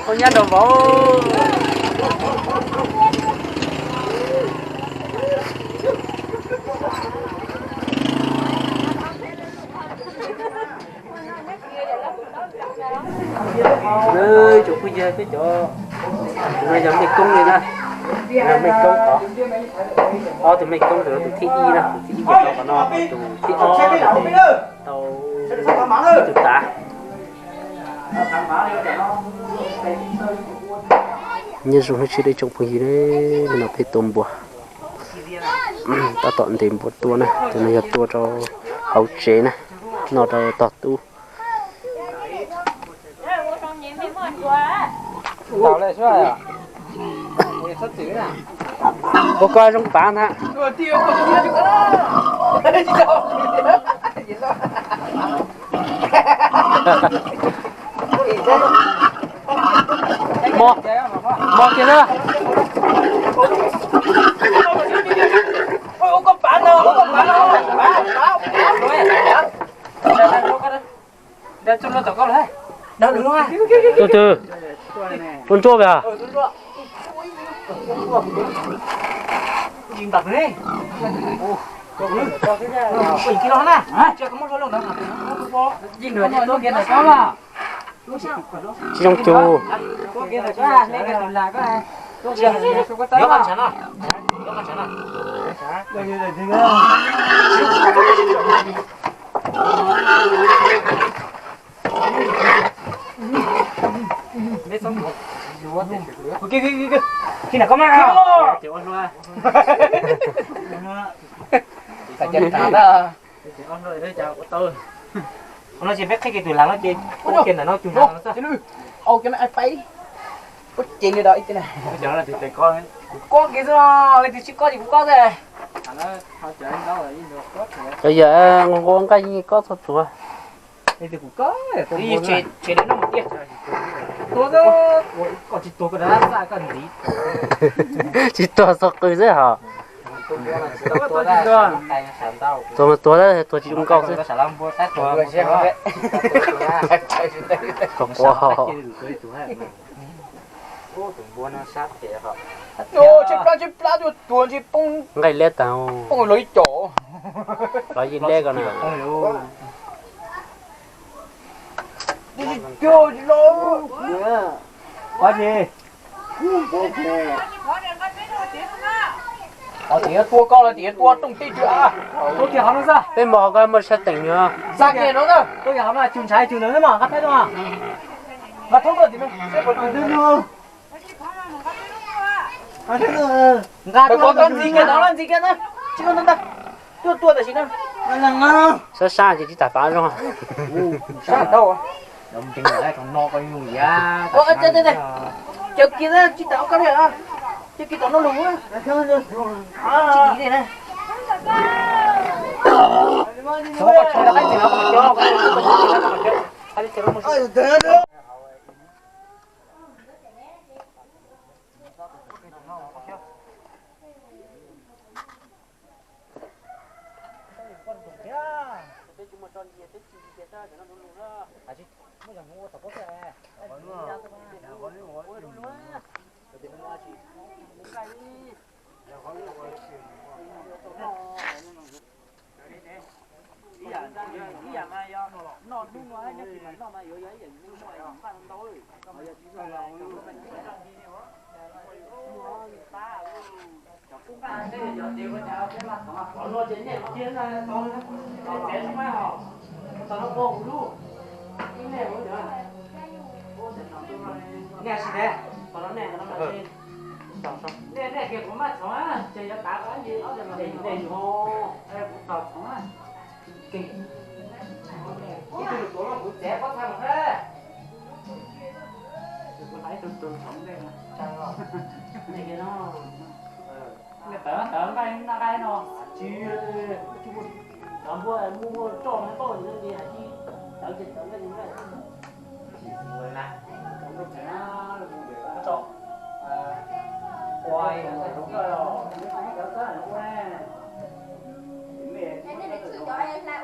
Ua nyab nrog vauv. Tsoom phooj ywg, peb cov no yog mej koob li na, mej koob qhov, ob tug mej koob, tus thib ib na, tus thib ib ces rau qhov no, tus thib ob ces tau ib tug tav. Nyob zoo hnub tshiab tsoom phooj ywg, hnub no peb tua npua, tab tom ntes npua tua na, tus no yog tua rau hauv tsev na, noj rau tog tub. Ua koj zoo pav ntag. Mos, mos kiag na. Tus twg? Tus ntsuab pem? Tsis zoo cug. Qhov no ces peb qhib kiag tus hlau no ces ua kiag ntawm no cug hlau no xwb. Au cov no ai pais. Ua ces li do ib tug na. Kuv kob kiag xwb, leej twg tsis kob ces kuv kob xwb. Yog nqua nqaij yeej kob txhua txhua. Tsis tuag txhua qws xwb hos. Tuag mas tuag, tuag tsis zoo nkauj xwb. Nqaij liab tag. Los yeej liab ko na. Ua tsis Tias tua koj los tias tua rooj teb. Peb mos koj muaj sab teem no. Xa kiag no na. Tua kiag qhov no, cug ntshav cug ntawd mas nqa peb tuaj. Nqa thoob tuaj tim no. Nqa tuaj ntxiv kiag no, ntxiv kiag na. Tsis tua ntag. Tuaj tua tam sim no. Sab sab ces tsis tas pav zoo. Caw kiag tsis tas koj li. Caw kiag tom no lug. Tsis dim li na. Ib yam mas yog noj hnub no nyob tsis mas noj mas yuav yog ib yam noj npaj ntau.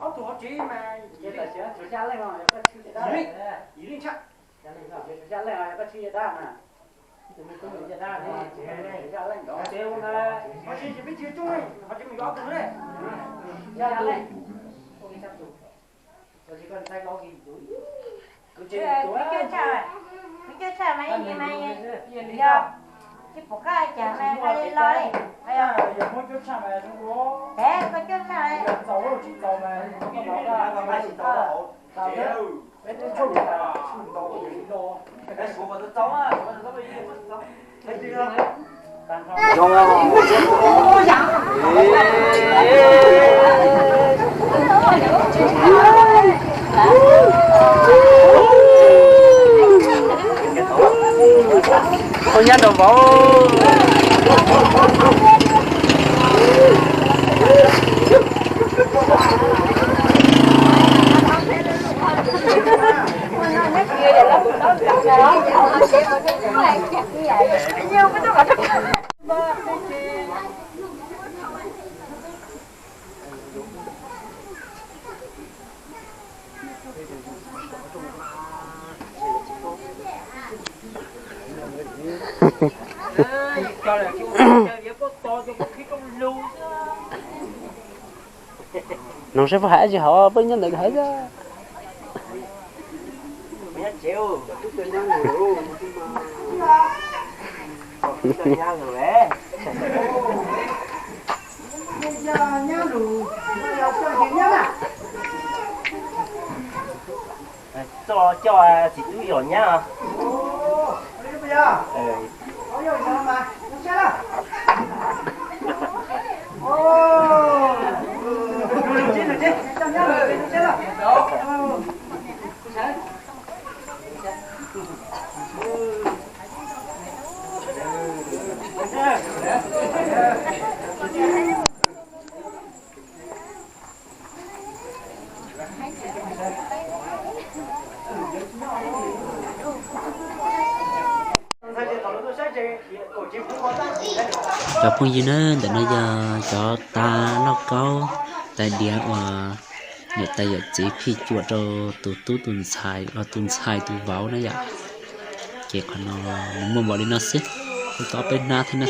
Ob tug hauv tsev mas yim leej, yim leej tshaj, yim leej yog koj tshwj yaj dab na. Hauv tsev peb tsis coob, hauv tsev mus yuav ob tug na. Kuv cuab tshaj mas ib ntsis mas yog tsis pom qab cas mas hais li los li. Yog muab cuab tshaj mas zoo dua, es koj cuab tshaj, txaus tsis txaus mas koj pom qab tsis txaus. Oj nyab nrog vauv. Nug saib puas hais tsis hauv, peb nyob ntawd hais. Txoj coj txiv tub yos nyab. Cov phooj ywg na, ntawm no yog cov tas lauj kaub tais diav uas niam tais yawm txiv phij cuam rau tus tub tus ntxhais los tus ntxhais tus vauv na yom. Ces qhov no nws muaj npaum li no xwb, kuj tau peb hnab thiab na.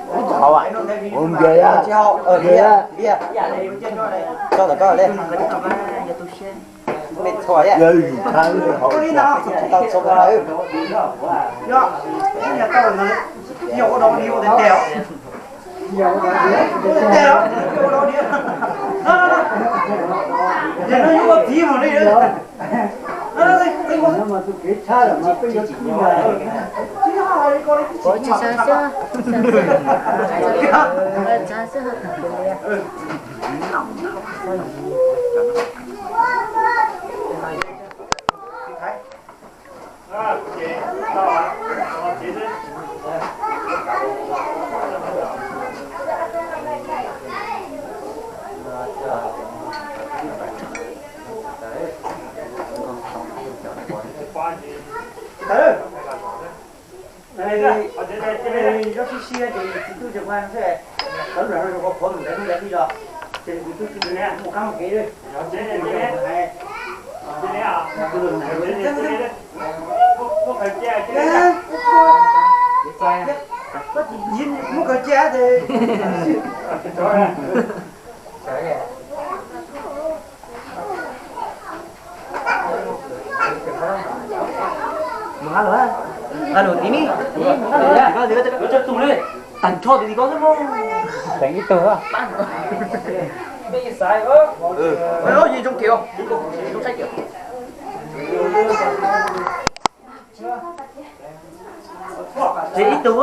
Ua npias ya. Cho tau koj li. Tau txog Tab sis siab ces txiv tub ces ua seb, tau lub no rau qhov mus ntawd hnub ntawd twb yog, ces kuv tub tsis mus qab mus kev li. Muab kawg cia ces Mus nqa lus, nqa lus tim ni. Tag nrho tim ko xwb mog. Teem ib tug. Yeej zoo kiag, zoo saib kiag. Tseg ib tug. Tseg ib tug.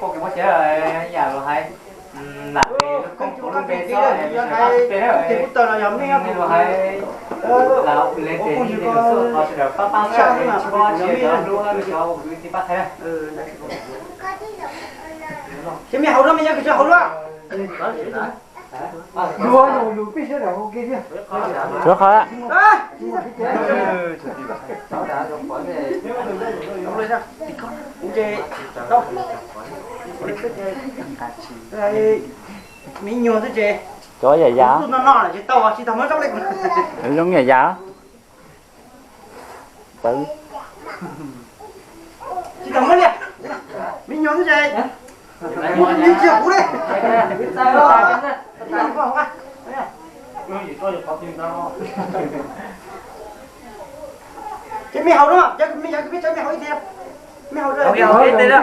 Poj kev muab tsev yam los hais, lam lub koob kuv lub npe txob es sawv daws pab txhub peb na, nej los hais, lam ua leej twg tus xub qhov sawv daws pab pab sawv daws tsis paub tsis yog cov hlub cov ua kwv tij pab qhia. Ces me hauv no me nyuam kws tsis hauv lub. Suav qhov. Me nyuam xwb ces cov yam yam no no tsis tau, tsis tau muab zoo li zoo yam yam. Tsis tau muab li, me nyuam xwb ces muab li tsis yog kuv li. Ces me hauv no, me nyuam kws peb tso me hauv ib tiag. Me hauv no, me hauv no,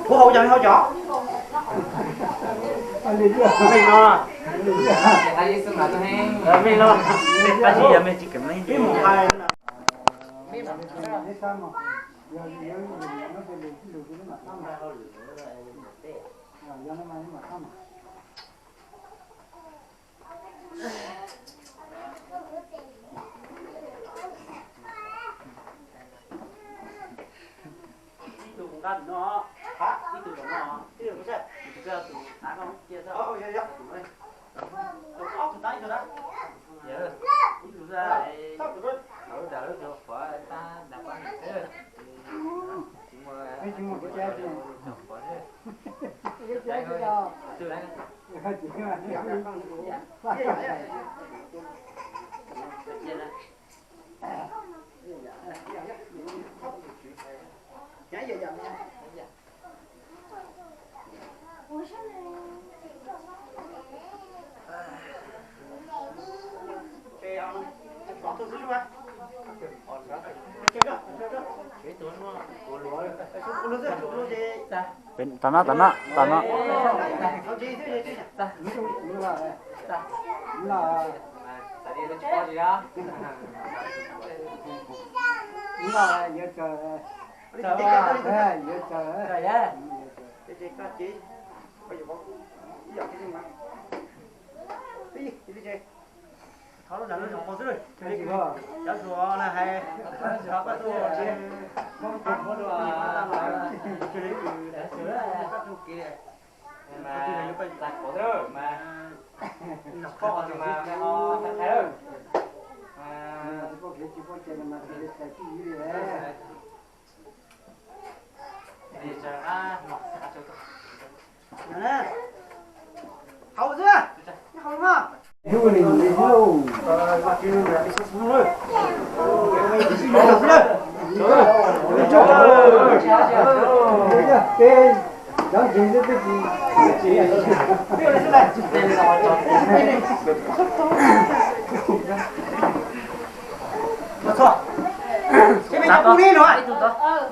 Kuv hauv cov, me hauv cov. Me no, me no, me qab zib yog me tsis kawm me. Ib tug nqa tus no, ib tug zaum no, ib tug peb tus tav koj cia xwb. Tus ob tug tav ib tug na. Ib tug xwb, lawv tus qhuav tab nram qab. Peb tam no, tam no, tam no.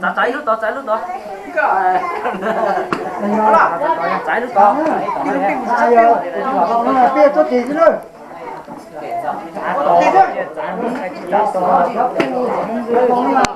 Txav ib lub tod, txav ib lub tod. Txav ib lub tod.